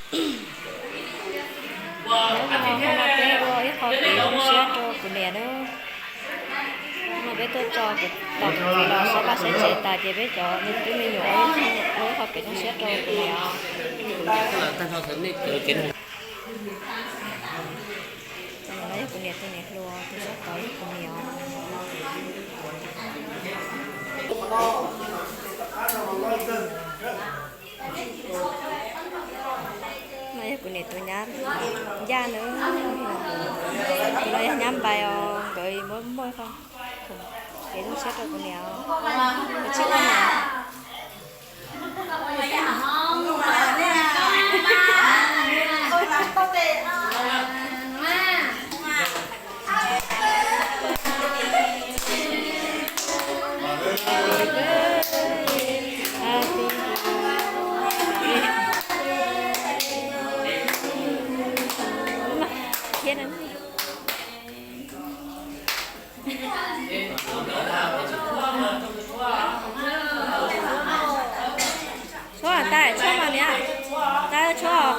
Hnub no peb ua ib qho kev zoo siab rau kuv niam nawb. Hnub no peb tuaj tso kuv, tos kuv txiv los saib vaj saib tsev tas ces peb cov me tub me nyuam ua ib qho kev zoo siab rau kuv niam os. Tus no yog kuv niam tus niam hluas, tus sab tod yog kuv niam os. No yog kuv niam tus nyab ncaj nawb. Tus no yog nyab npais os, nkawd muab muaj ib qho kev zoo siab rau kuv niam os. Tsis ua niam. Tshuab, tais tshuab mas niam, tais tshuab.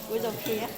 Ua zoo phi á.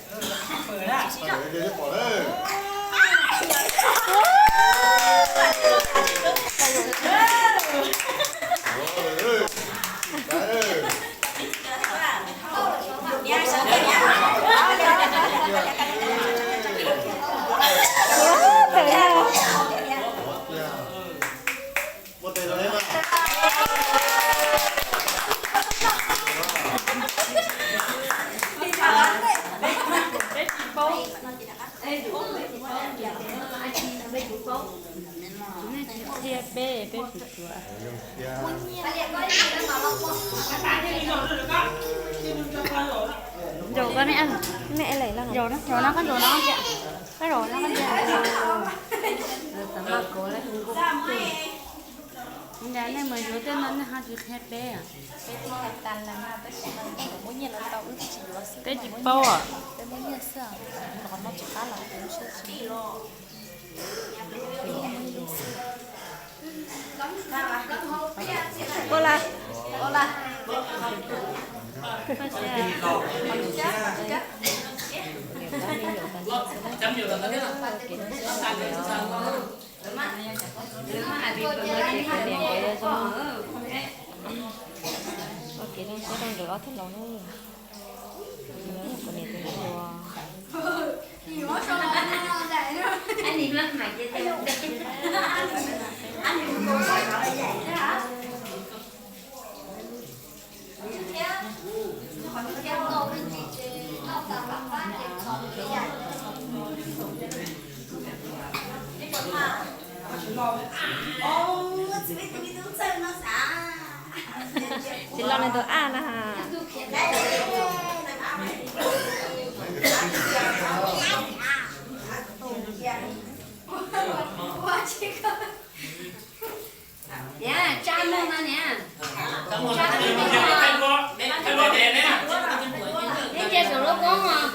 Qhia peb, peb tsis suav. Zaum koj ne, zaum no, zaum no koj zaum no, koj zaum no koj ntsia. Tam maj kov lawm. Cas nej mus yuav tej no nej ho tsis qhia peb? Peb tsis paub os. Ua la, ua la. Ua kev zoo siab rau nkawd ob tug laus nawb. Kuv niam tus hluas. Tsis los nws tus aj na. Niam, tsa muag no niam. Tsa muag no. Neb ntsia saum lub koob os.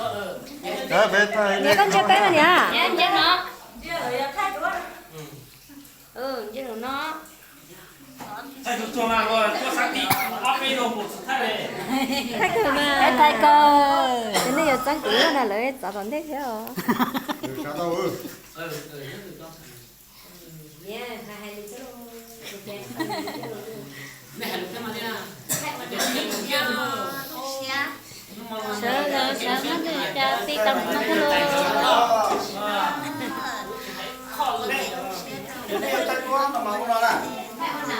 Niam, koj ntsia peb no niam. Niam, ntsia no. Ntsia saum no. Thaij kawg mas. Thaij kawg. Ces nej yuav txeeb kuv na, lawv txav tom ntej thiab os. Sawv daws sawv muab tus cas tij tau no thiab lauj.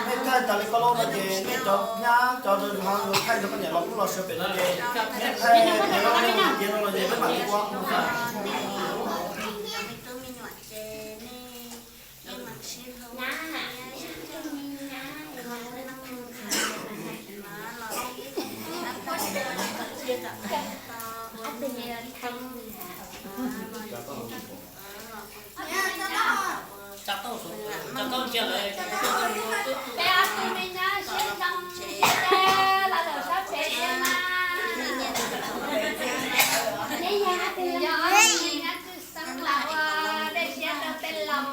Nej thaij tas li ko lawm no ces nej cov nyab cov lwm hov yuav thaij rau koj niam los kuj los sawv pem no ces nej thaij tiav no, nej mus tiav no los ces peb mam li ua. Peb ob tug me nyuam siab zoo, los lawm sab pem thiab mas. Neb yog ob tug me nyuam xeeb los ua dej siab rau tej laus.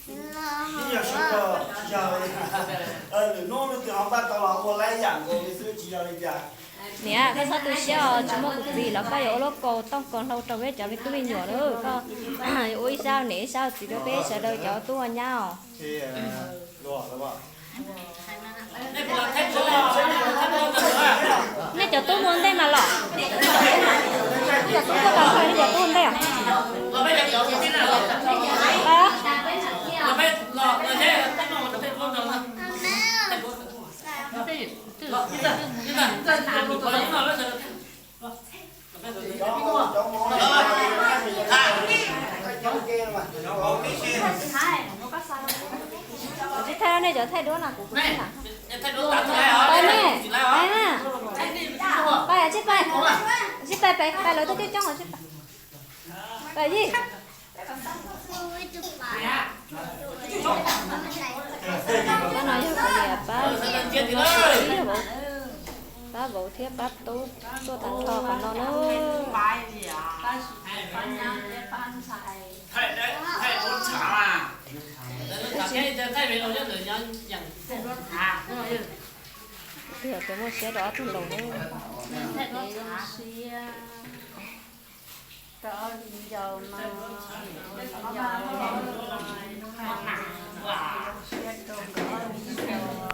Ib nyuag sib kawg tsis yog li, lwm hnub leej twg ho npaj tau los ua laiv yam nkaus li xwb, tsis yog li cas. Niam, koj txhob tu siab os, tsis muaj kuv txiv los koj yuav ua lub kaus tooj kaus hlau rau peb cov me tub me nyuam lawm. Koj yuav ua ib sab niam ib sab txiv rau peb sawv daws cov tub ua nyab os. Nej cov tub ua ntej mas los. Nej cov tub tuaj tau, nej cov tub ua ntej os. Tsis thaij nej cov thaij duab no, kuv kuv thaij na. Pais ne, pais na. Pais, tsij pais, tsij pais, pais, pais lawv tuaj coob coob os, tsij pais. Pais yij. Pab no yog kuv niam pab, pab vauv thiab pab tub tuaj tag nrho qhov no na. Twb yog tias muaj siab rau ob tug laus na. Rau ob viv ncaus no, viv ncaus siab rau nkawd ob viv ncaus.